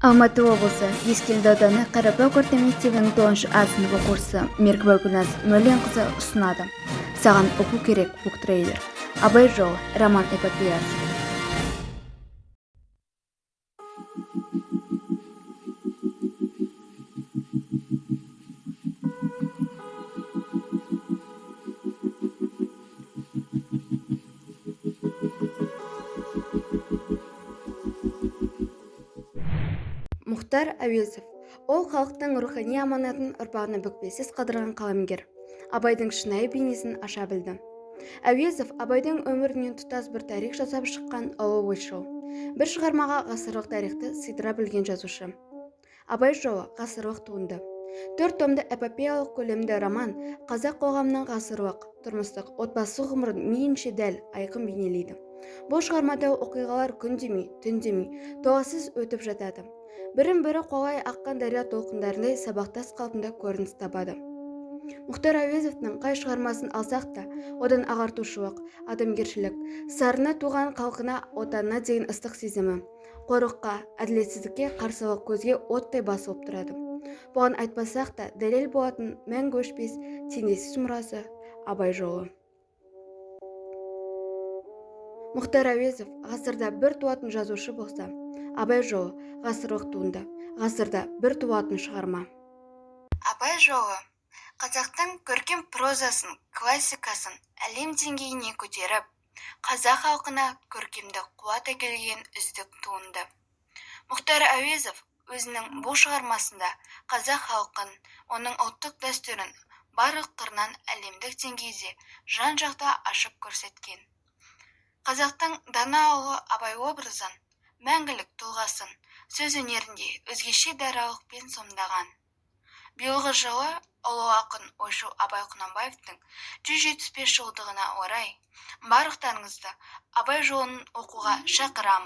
Алматы облысы Ескелді ауданы Қарабақ орта мектебінің 9 А сынып оқушысы Меркібай Гүлназ Мәуленқызы ұсынады. Саған оқу керек буктрейлер. Абай жолы роман эпопеясы. Мұхтар Әуезов. Ол халықтың рухани аманатын ұрпағына бүкпесіз қалдырған қаламгер. Абайдың шынайы бейнесін аша білді. Әуезов Абайдың өмірінен тұтас бір тарих жасап шыққан ұлы ойшыл. Бір шығармаға ғасырлық тарихты сыйдыра білген жазушы. Абай жолы ғасырлық туынды. 4 томды эпопеялық көлемді роман қазақ қоғамының ғасырлық, тұрмыстық, отбасы ғұмырын мейілінше дәл, айқын бейнелейді. Бұл шығармада оқиғалар күн демей, түн демей, толассыз өтіп жатады. Бірін-бірі қуалай аққан дария толқындарындай сабақтас қалпында көрініс табады. Мұхтар Әуезовтің қай шығармасын алсақ та, одан ағартушылық, адамгершілік, сарына туған халқына, отанына деген ыстық сезімі, қорлыққа, әділетсіздікке қарсылық көзге оттай басылып тұрады. Бұған айтпасақ та дәлел болатын мәңгі өшпес теңдессіз мұрасы Абай жолы. Мұхтар Әуезов ғасырда бір туатын жазушы болса, Абай жолы ғасырлық туынды, ғасырда бір туатын шығарма. Абай жолы қазақтың көркем прозасын, классикасын әлем деңгейіне көтеріп, қазақ халқына көркемдік қуат әкелген үздік туынды. Мұхтар Әуезов өзінің бұл шығармасында қазақ халқын, оның ұлттық дәстүрін барлық қырынан әлемдік деңгейде жан-жақты ашып көрсеткен. Қазақтың дана ұлы Абай образын, мәңгілік тұлғасын сөз өнерінде өзгеше даралықпен сомдаған. Биылғы жылы ұлы ақын ойшыл Абай Құнанбаевтың 175 жылдығына орай барлықтарыңызды Абай жолын оқуға шақырамын.